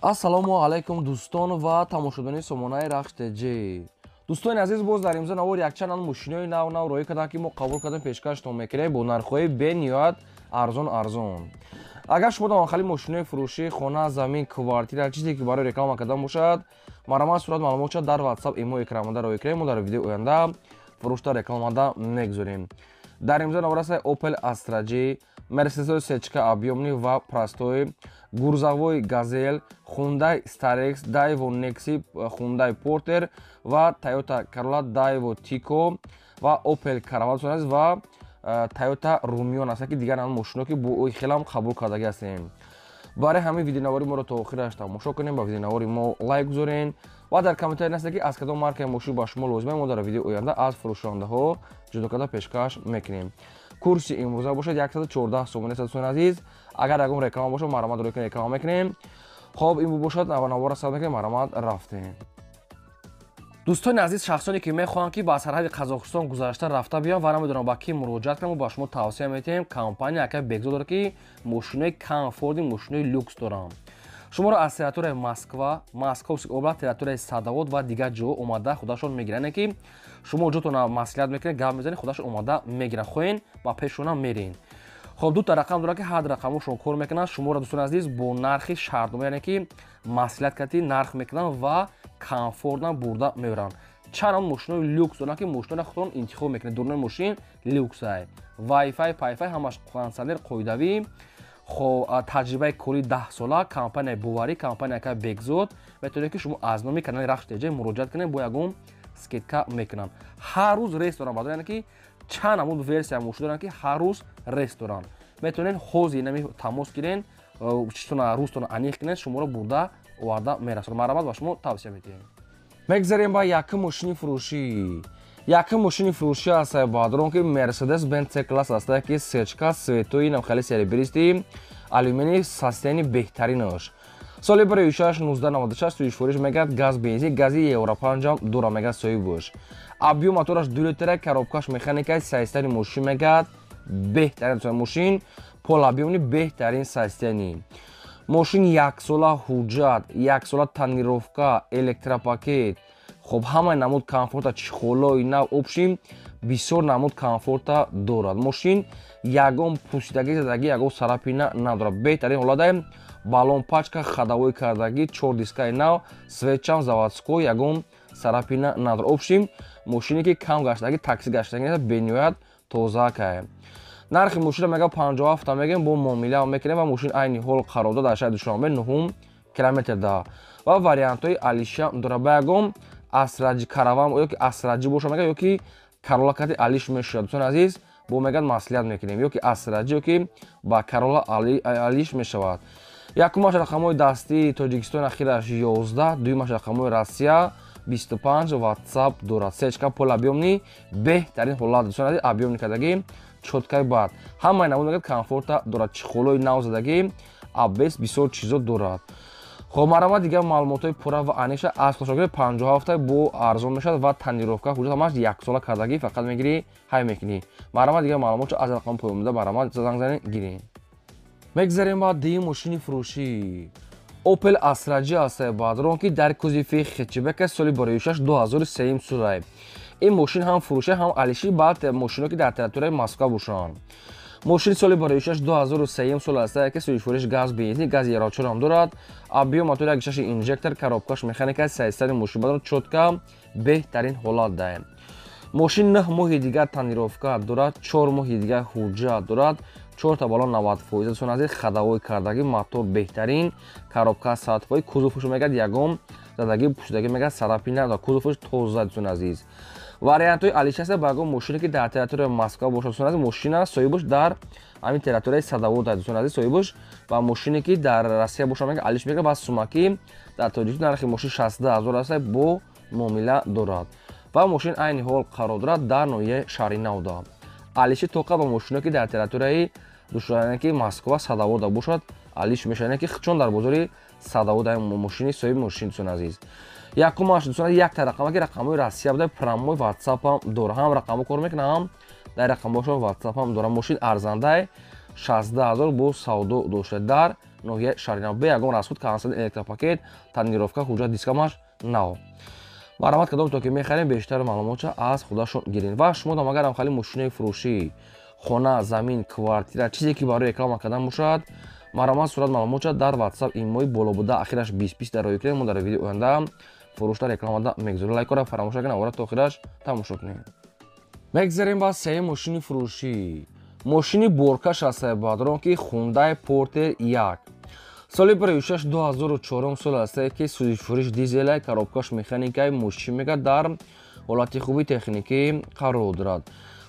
Ассалому алайкум, дӯстон ва тамошобинони сомонаи Рахш ТЖ. Дӯстони азиз, боз дар имзо навор якчанд мошинои нав нав роҳӣ карданд, ки мо қабул кардем, пешкаштон мекунем бо нархҳои бениҳоят арзон арзон. Агар шумо дар мошинои фурӯшӣ, хона, замин, квартира, чизе ки барои реклама кардан бошад, марҳамат, сурат маълумот дар WhatsApp, имо экранмонда роҳӣ кунем, мо дар видеои оянда фурӯшта рекламада мегузорем. Дар имзо навор аст Opel Astra G, Mercedes сечка объёмный ва простой, грузовой Газель, Hyundai Starex, Daewoo Nexi, Hyundai Porter ва Toyota Corolla, Daewoo Tico ва Opel Caravan ва Toyota Rumion аст, ки дигар мошино ки бо хелам қабул кардагӣ ҳастем. Барои ҳамин видеонавори моро то охираш тамошо кунем, ба видеонавори мо лайк гузорен ва дар комментарий наста, ки аз кадом маркаи мошин ба шумо лозима, мо дар видеои оянда аз фурӯшондаҳо ҷудо карда пешкаш мекунем. Курси имрӯза бошад 114 сомони, дӯстони азиз. Агар ягон реклама бошад, марҳамат, рӯи реклама мекунем. Хоб, ин бошад, навора сар мекунем, марҳамат, рафтем. Дӯстони азиз, шахсоне ки мехоҳанд, ки ба сарҳади Қазоқистон гузашта рафта биён ва намедонам ба кӣ муроҷиат кунам, ба шумо тавсия метиҳем компания акай Бекзод дорад, ки мошинои комфортный, мошинои люкс доранд. Шуморо аз территорияи Москва, Московский область, территорияи Садовод ва дигар ҷо омада худашон мегиранд, ки шумо ҷотона маслиҳат мекунед, гап мезанед, худашон омада мегиранд, хоҳен ба пешона мерен. Хоб, дута рақам дорад, ки ҳар рақамошон кор мекунанд. Шуморо, дӯстони азиз, бо нархи шартнома, яъне ки маслиҳат кардӣ, нарх мекунанд ва комфортно бурда меоранд. Чанд мошинои люкс доранд, ки мошиноро худтон интихоб мекунед. Дурнои мошин люксай, вайфай, пайфай, ҳамаш, кондитсионер қоидавӣ. Хоб, таҷрибаи кори 10 сола, компанияи боварӣ, компания ка Бекзод. Метавонед, ки шумо аз номи канали Рахш ТЖ муроҷиат кунед, бо ягон скидка мекунанд. Ҳар рӯз рейс доранд, баъд яъне ки чанд намуд версия мошин доранд, ки ҳар рӯз рейс доранд. Метавонед ҳозир нами тамос гирен, чизтона рӯзтона аниқ кунед, шуморо бурда оварда мерасонад. Марҳамат, ба шумо тавсия медиҳем. Мегзарем ба якум мошини фурӯшӣ. Якум мошини фурӯшӣ аст, баъдрон ки Мерседес Бенц C класс аст, ки сечка, цветои нам хеле серебристый, алюминий, состояние беҳтаринаш. Соли 2006, 1996, сӯзишвориш мегӯяд газ, бензин, гази евро 5 дура мегӯяд соҳибаш. Объём мотораш 2 литра, коробкаш механика, состояние мошин мегӯяд беҳтарин мошин, полуобъёмный, беҳтарин состояние. Мошин яксола ҳуҷҷат, яксола тонировка, электропакет, хоб, ҳамаи намуд комфорта, чехолои нав, общем, бисёр намуд комфорта дорад. Мошин ягон пусидагӣ, задагӣ, ягон царапина надорад, беҳтарин ҳолатае. Баллон, пачка, ходовой кардагӣ, чор дискаи нав, свечам заводской, ягон царапина надорад. Общем, мошине ки кам гаштагӣ, такси гаштагӣ, бениҳоят тозакае. Нархи мошина мега 57 мегем, бо муомила мекунем. Ва мошин айни ҳол қарор дод дар шаҳри Душанбе, нуҳум километрда. Ва вариантҳои алиша дорад, ба ягон Астра Ҷи, Караван ё ки Астра Ҷи боша мега, ё ки Карола кати алиш мешавад. Дӯстони азиз, бо мегӯяд маслиҳат мекунем, ё ки Астра Ҷи, ё ки ба Карола алиш мешавад. Якумаш рақамҳои дастии Тоҷикистон, ахираш 11, дуюмаш рақамҳои Россия 25, WhatsApp дорад. Сечка, полуобъёмный, беҳтарин ҳолат, дӯстони азиз, объёмный кардагӣ, чёткаи бад, ҳамаи намуд мегӯяд комфорта дорад, чехолои нав задагӣ, абс, бисёр чизо дорад. Хоб, марҳамат, дигар маълумотҳои пурра ва аниша аз хушогири. 57 бо арзон мешавад ва тонировка, ҳуҷҷат ҳамаш яксола кардагӣ, фақат мегирӣ, ҳай мекунӣ. Марҳамат, дигар маълумотшо аз рақами поёнбуда, марҳамат, занг занед, гиред. Мегзарем ба дуюм мошини фурӯшӣ. Opel Astra G аст, баъдрон ки дар кузови хэтчбека, соли 2006, 2003 солай. Ин мошин ҳам фурӯша, ҳам алиши, баъд мошино ки дар территорияи Москва бошанд. Мошини соли 2006, 2003 сол аст, ки сӯзишвориш газ, бензин, гази евро 4 ҳам дорад. Объём мотор 1,6 инжектор, коробкаш механика, состояние мошин бадрон чётка, беҳтарин ҳолат даем. Мошин 9 моҳи дигар тонировка дорад, 4 моҳи дигар ҳуҷҷат дорад, чорта баллон 90%, дӯстони азиз, ходовой кардагӣ, мотор беҳтарин, коробка 100%, кузовшо мегӯяд ягон задагӣ, пӯшидагӣ мегӯяд, царапина, кузовш тоза. Дӯстони азиз, вариантҳои алиша аст ба ягон мошине ки дар территорияи Москва бошад. Дӯстони азиз, мошина соҳибаш дар ҳамин территорияи Садовод. Дӯстони азиз, соҳибаш ба мошине ки дар Россия бошад, мега алиш мекунад. Ва сумаки дар Тоҷикистон нархи мошин 62 000 аст, бо муомила дорад. Ва мошин айни ҳол қарор дорад дар ноҳияи Шаҳри Навда. Алиши тоқа ба мошино ки дар территорияи Душанбе, ки Москва, Садовода бошад, алиш мешавад, ки чун дар бозори Садовода мошини соҳиби мошин. Дӯстони азиз, якумаш, дӯстон, якта рақама ки рақамҳои Россия буда, прямой WhatsApp ҳам дора, ҳам рақамҳо кор мекунад, ҳам дар рақамҳошон WhatsApp ҳам дора. Мошин арзандаи, 62 000 бо савдо дошта дар ноҳияи Шаҳринав. Бе ягон расход кансел, электропакет, тонировка, ҳуҷҷат, дискамаш нав. Марҳамат, кадом то ки мехарем, бештар маълумотша аз худашон гирем. Ва шумо дам агарам хали мошинои фурӯшӣ, хона, замин, квартира, чизе ки барои реклама кардан бошад, марҳамат, сурат маълумотша дар WhatsApp имои боло буда ахираш 20 дар роӣ кунед. Мо дар видеои оянда фурӯшта рекламада мегузорем. Лайкора фаромӯш накунед, аввала то охираш тамошо кунед. Мегзарем ба сеюм мошини фурӯшӣ. Мошини боркаш аст, бародарон, ки Hyundai Porter 1 соли 16 2004 сол аст, ки сӯзишфурӯш дизелай, коробкаш механикай. Мошин мега дар ҳолати хуби техникӣ қарор дорад.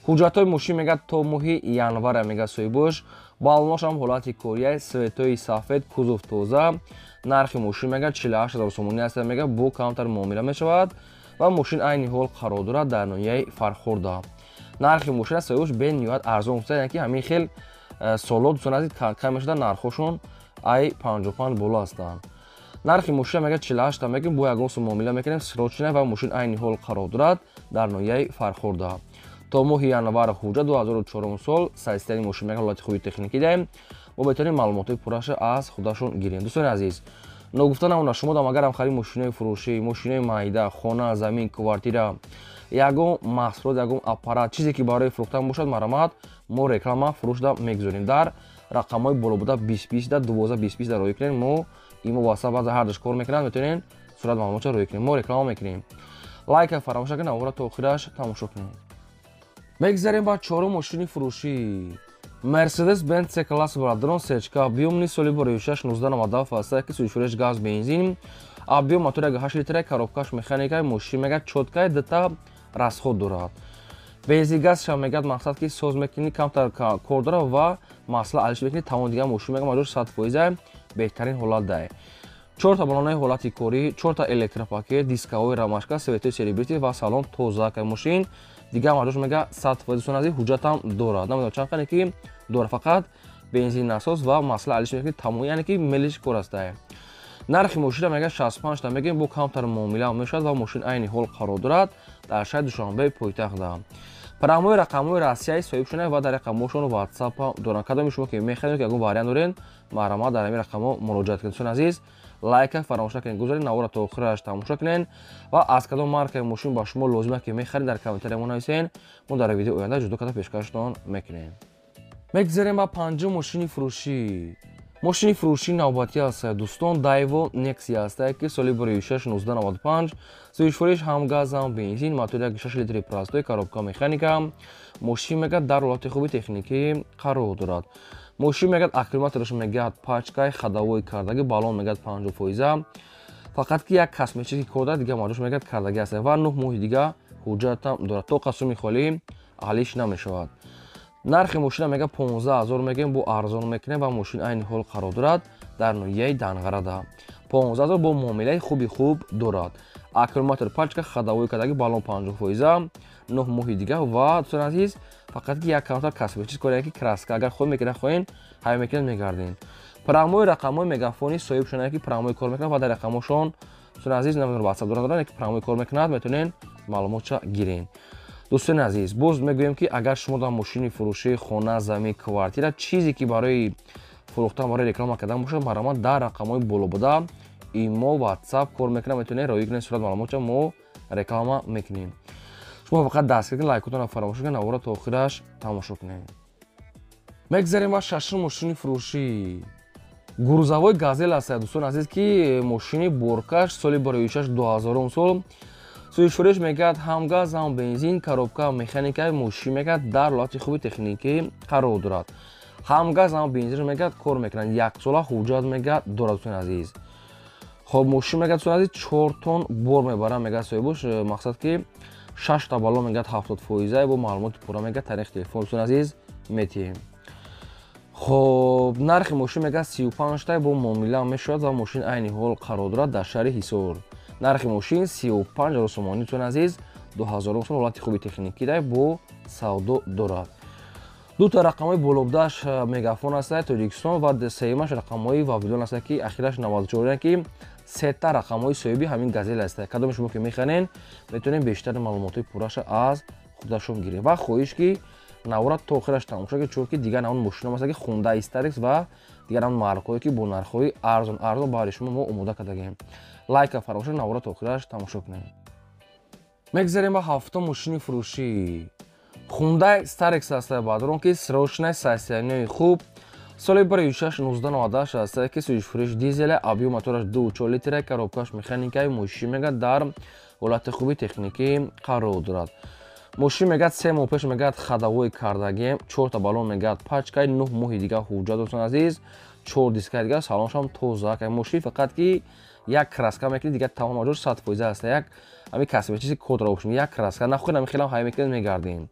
Ҳуҷҷатҳои мошин мега то моҳи январа, мега соҳибош. Балоношам ҳолати корияй, светои сафед, кузов тоза. Нархи мошин мега 48 000 сомонӣ аст, мега бо камтар муомила мешавад ва мошин айни ҳол қарор дорад дар ноҳияи Фархорда. Нархи мошин соҳибош бениҳоят арзон гуфта, яъне ки ҳамин хел солҳо, дӯстони азиз, кам мешуда, нархҳошон ай 55 боло ҳастанд. Нархи мошина мега 48 та мегӯем, бо ягон сум муомила мекунем, срочно. Ва мошин айни ҳол қарор дорад дар ноҳияи Фархорда. То моҳи январ ҳуҷҷат, 2004 сол. Состояни мошин мега ҳолати хуби техникӣ даем. Мо метавонем маълумотҳои пурраша аз худашон гирем. Дӯстони азиз, ногуфта намонад, шумо дам агарам хари мошинои фурӯшӣ, мошинои майда, хона, замин, квартира, ягон маҳсулот, ягон аппарат, чизе ки барои фурӯхтан бошад, марҳамат, мо реклама фурӯшда мегузорем. Дар рақамҳои боло буда 20 20 12 20 дар роӣ кунед. Мо имо, WhatsApp баъза ҳардаш кор мекунад, метавонем сурат маълумотша роӣ кунем, мо реклама мекунем. Лайка фаромӯш накунед, навора то охираш тамошо кунед. Мегзарем ба чорум мошини фурӯшӣ. Мерседес Бенц С класс, бародарон, сечка объёмный, соли 2006 1997 аст, ки сӯзишфурӯш газ, бензин, объём мотор 8 литра, коробкаш механика. Мошин мега чёткая, дута расход дорад. Бензин газша мегӯяд, мақсад ки соз мекунӣ, камтар кор дорад ва масъала алиш мекунӣ, тамом. Дигар мошин мега маҷош 100% беҳтарин ҳолат дае. Чорта балонаи ҳолати корӣ, чорта электропакет, дисковой рамашка, светои серебристый ва салон тоза кай мошин. Дигар маҷош мега 100%, дӯстон азиз, ҳуҷҷатам дорад, намедонам чанд қане ки дорад, фақат бензин насос ва масъала алиш мекунӣ, тамом, яъне ки мелиш кор астае. Нархи мошина мега 65 та мегӯем, бо камтар муомила мешавад ва мошин айни ҳол қарор дорад дар шаҳри Душанбе пойтахта. Прямой рақамҳои Россияи соҳиб шуда ва дар рақамҳошон WhatsApp доранд. Кадоми шумо ки мехаред, ки ягон вариант доред, марҳамат, дар ҳамин рақамҳо муроҷиат кунед. Дӯстони азиз, лайка фаромӯш накунед, гузоред, навора то охираш тамошо кунед ва аз кадом маркаи мошин ба шумо лозим аст ки мехаред, дар комментария мо нависед, мо дар видеои оянда ҷудо карда пешкаштон мекунем. Мегзарем ба панҷум мошини фурӯшӣ. Мошини фурӯшии навбатӣ аст, дӯстон, Daewoo Nexia аст, ки соли 2006 1995, сӯзишфурӯш ҳам газ, ҳам бензин, мотори 6 литри простой, коробка механика. Мошин мегӯяд дар ҳолати хуби техникӣ қарор дорад. Мошин мегӯяд аккумулятораш мегӯяд пачкай, ходовой кардагӣ, баллон мегӯяд 50%, фақат ки як косметический кор дорад, дигар маҷош мегӯяд кардагӣ аст ва 9 моҳи дига ҳуҷҷатам дорад, то қасуми холӣ алиш намешавад. Нархи мошина мега 15 000 мегӯем, бо арзон мекунем ва мошин айни ҳол қарор дорад дар ноҳияи Данғарада. 15 000 бо муомилаи хуби хуб дорад. Аккумулятор пачка, ходовой кардаги, баллон 50%, 9 моҳи дига ва, дӯстони азиз, фақат ки як камтар косметический кор, ки краска агар хоҳед мекунед, хоҳед ҳай мекунед, мегардед. Прямой рақамҳои мегафони соҳиб шуда, ки прямой кор мекунад ва дар рақамҳошон, дӯстони азиз, намедонам WhatsApp доранд, ки прямой кор мекунад, метавонед маълумотша гиред. Дӯстони азиз, боз мегӯем, ки агар шумо дар мошини фурӯшии, хона, замин, квартира, чизе ки барои фурӯхтан, барои реклама кардан бошад, марҳамат, дар рақамҳои боло буда имо, WhatsApp кор мекунад, метавонед роӣ кунед сурат маълумотша, мо реклама мекунем. Шумо фақат дастгир кунед, лайкотонро фаромӯш кунед, навора то охираш тамошо кунед. Мегзарем ба шашум мошини фурӯшӣ. Грузовой Газел аст, дӯстони азиз, ки мошини боркаш, соли 2006 2000 сол, сӯзишфурӯш мегӯяд ҳам газ, ҳам бензин, коробка механика. Мошин мегӯяд дар ҳолати хуби техникӣ қарор дорад. Ҳам газ, ҳам бензин мегӯяд кор мекунанд, яксола ҳуҷҷат мегӯяд дорад, дӯстони азиз. Хоб, мошин мегӯяд, дӯстони азиз, 4 тонн бор мебарад, мегӯяд соҳибош, мақсад ки шашта баллон мегӯяд 70%. Бо маълумоти пурра мегӯяд тариқи телефон, дӯстони азиз, метиҳем. Хоб, нархи мошин мегӯяд 35 та, бо муомила мешавад ва мошин айни ҳол қарор дорад дар шаҳри Ҳисор. Нархи мошин 35 000 сомонӣ, дӯстони азиз, 2000 сол, ҳолати хуби техникӣ дай, бо савдо дорад. Дута рақамҳои болобудаш мегафон аст Тоҷикистон ва сеюмаш рақамҳои Вавилон аст, ки ахираш 94, ки сета рақамҳои соҳиби ҳамин Газел аст. Кадоме шумо ки мехарен, метавонем бештари маълумотҳои пурраша аз худашон гирем ва хоҳиш ки навора то охираш тамошо кунед, чунки дигар навъ мошино аст, ки Хундай Старекс ва Дигар ҳам маркҳое ки бо нархҳои арзон арзон баҳри шумо мо омода кардагем. Лайка фаромӯш навора то охираш тамошо кунед. Мегзарем ба ҳафтум мошини фурӯшӣ. Hyundai Starex аст, бадрон ки срочное состояние хуб. Соли 2006 1998 аст, ки сӯзишфурӯш дизеля, объём мотораш 2,4 литра, коробкаш механикаи, мошин мегад дар ҳолати хуби техникӣ қарор дорад. Мошин мегад 3 моҳ пеш мегад ходовой кардагем, 4 та баллон мегад пачкай, 9 моҳи дига ҳуҷҷат, дӯстон азиз, 4 дискаи дига, салоншам тоза. Мошин фақат ки як краска мекунӣ, дига тамом ҷош 100% аст. Як ҳами косметический кодро бошем, як краска нахӯред, ҳами хелам ҳай мекунед, мегардем.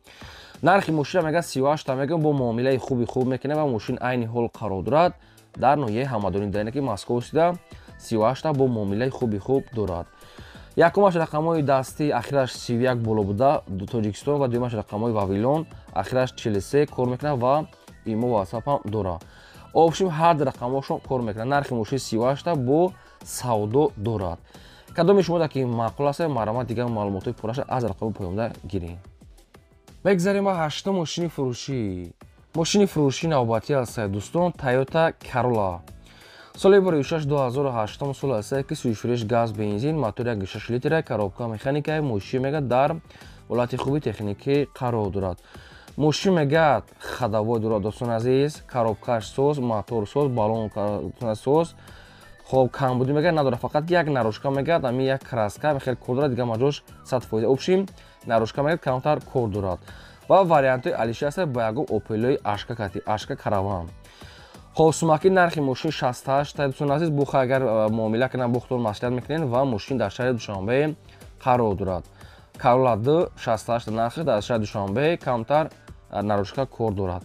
Нархи мошина мегад 38 та мегӯям, бо муомилаи хуби хуб мекунем ва мошин айни ҳол қарор дорад дар ноҳияи Ҳамадонӣ, дар ки Московскийда. 38 та бо муомилаи хуби хуб дорад. Якумаш рақамҳои дастӣ ахираш 31 боло буда, Тоҷикистон, ва дуюмаш рақамҳои Вавилон, ахираш 43 кор мекунад ва имо ватсап ҳам дорад. Общем, ҳар ду рақамҳошон кор мекунад. Нархи мошин 38 та, бо савдо дорад. Кадоми шумо ки маъқул аст, марҳамат, дигар маълумотҳои пурраша аз рақами поёнда гиред. Мегзарем ба ҳаштум мошини фурӯшӣ. Мошини фурӯшӣ навбатӣ аст, дӯстон, Toyota Corolla. Соли 2006 2008 сол аст, ки сӯзишфурӯш газ бензин, мотор 1,6 литра, коробка механика, мошин мегад дар ҳолати хуби техникӣ қарор дорад. Мошин мегад ходовой дорад, дӯстон азиз, коробкаш соз, мотор соз, баллон соз. Хоб, камбудӣ мегад надорад, фақат як наружка мегад, ами як краска хеле кор дорад, дигар маҷош 100%. Общем, наружка мегад камтар кор дорад. Ва вариантҳои алиши аст ба ягон Опелои ашка кати ашка караван. Хоб, сумаки нархи мошин 68 та, дӯстон азиз, буха агар муомила кунам, бухтон маслиҳат мекунед ва мошин дар шаҳри Душанбе қарор дорад. Corolla д 68 нархи, дар шаҳри Душанбе, камтар наружка кор дорад.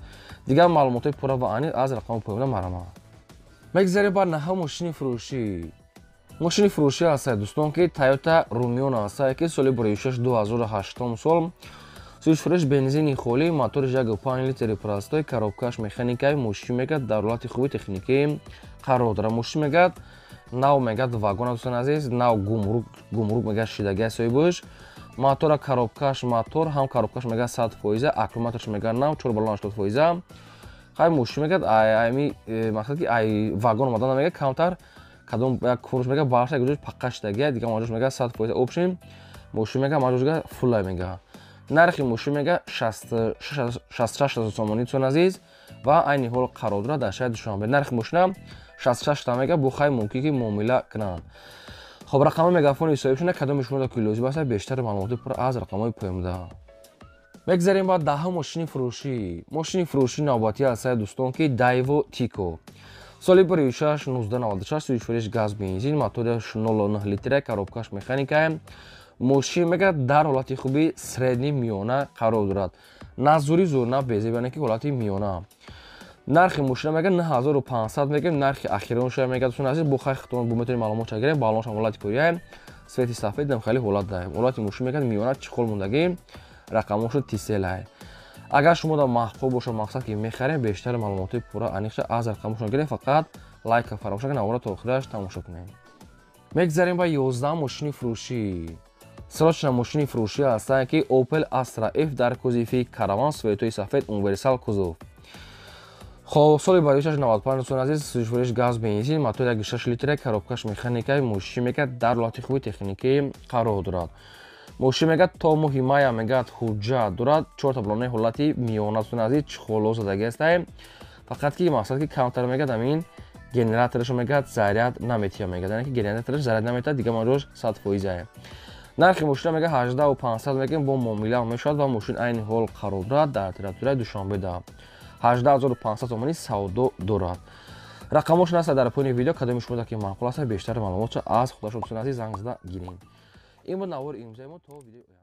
Дигар маълумотҳои пурра ва аниқ аз рақами поёна марҳамат. Мегзарем ба наҳум мошини фурӯшӣ. Мошини фурӯшӣ аст, дӯстон, ки Toyota Rumion аст, ки соли 2006 2008 сол, сӯзишфурӯш бензини холӣ, моториш 1,5 литри простой, коробкаш механикаи, мошин мегад дар ҳолати хуби техникӣ қарор дорад. Мошин мегад нав мегад вагон, дӯстон азиз, нав гумрук гумрук мегад шидаги соҳибаш. Мотора, коробкаш, мотор ҳам коробкаш мегад 100%, аккумуляторш мегад нав, 4 баллон 80%. Хай, мошин мегад ами э, мақсад ки ай вагон омадан мегад камтар кадом як корш мегад барша як ҷош паққа шидаги, дигар маҷош мегад 100%. Общем, мошин мегад маҷошга фулай мегад. Нархи мошин мегад 66 сомонӣ, дӯстон азиз, ва айни ҳол қарор дорад дар шаҳри Душанбе. Нархи мошина 66 та мегад, бо хай мумкин ки муомила кунанд. Хоб, рақамҳои мегафони соҳибшона, кадоми шумо ки лозим аст, бештар маълумоти пурра аз рақамҳои поёнда. Мегзарем ба даҳум мошини фурӯшӣ. Мошини фурӯшӣ навбатӣ аст, дӯстон, ки Daewoo Tico. Соли 2006 1996, сӯзишфурӯш газ бензин, мотораш 0,9 литра, коробкаш механика, мошин мегад дар ҳолати хуби средний миёна қарор дорад, на зури зур, на безеб, яъне ки ҳолати миёна. Нархи мошина мегад 9500 мегӯем, нархи ахиронша мегад, дӯстон азиз, бо хай хитон бо метавонем маълумот гирем. Баллоншам ҳолати кория, цвети сафед, дам хеле ҳолат даем. Ҳолати мошин мегад миёна, чехол мондагӣ, рақамошо тиселай. Агар шумо дар маъқул бошад, мақсад ки мехарем, бештари маълумотҳои пурра аниқша аз рақамошон гирем. Фақат лайка фаромӯш накунед, навора то охираш тамошо кунем. Мегзарем ба 11 мошини фурӯшӣ. Срочно мошини фурӯшӣ ҳастанд, ки Opel Astra F дар кузови караван, цветои сафед, универсал кузов. Хоб, соли 1995, дӯстони азиз, сӯзишвориш газ бензин, мотор 1,6 литра, коробкаш механика, мошин мегад дар ҳолати хуби техникӣ қарор дорад. Мошин мегад то моҳи мая мегад ҳуҷҷат дорад, чорта баллонаи ҳолати миёна, дӯстони азиз, чехоло задаги ҳастае, фақат ки мақсад ки камтар мегад амин генераторашо мегад заряд наметиҳа мегад, яъне ки генератораш заряд наметиҳад, дигар маҷош 100%. Нархи мошина мегад 18 500 мегӯем, бо муомила мешавад ва мошин айни ҳол қарор дорад дар территорияи Душанбеда. 18 500 сомонӣ савдо дорад. Рақамошон аст дар поёни видео. Кадоми шумо ки маъқул аст, бештари маълумотшо аз худашон, дӯстони азиз, занг зада гирем. Ин буд навори имрӯзаи мо. То видеои оянда.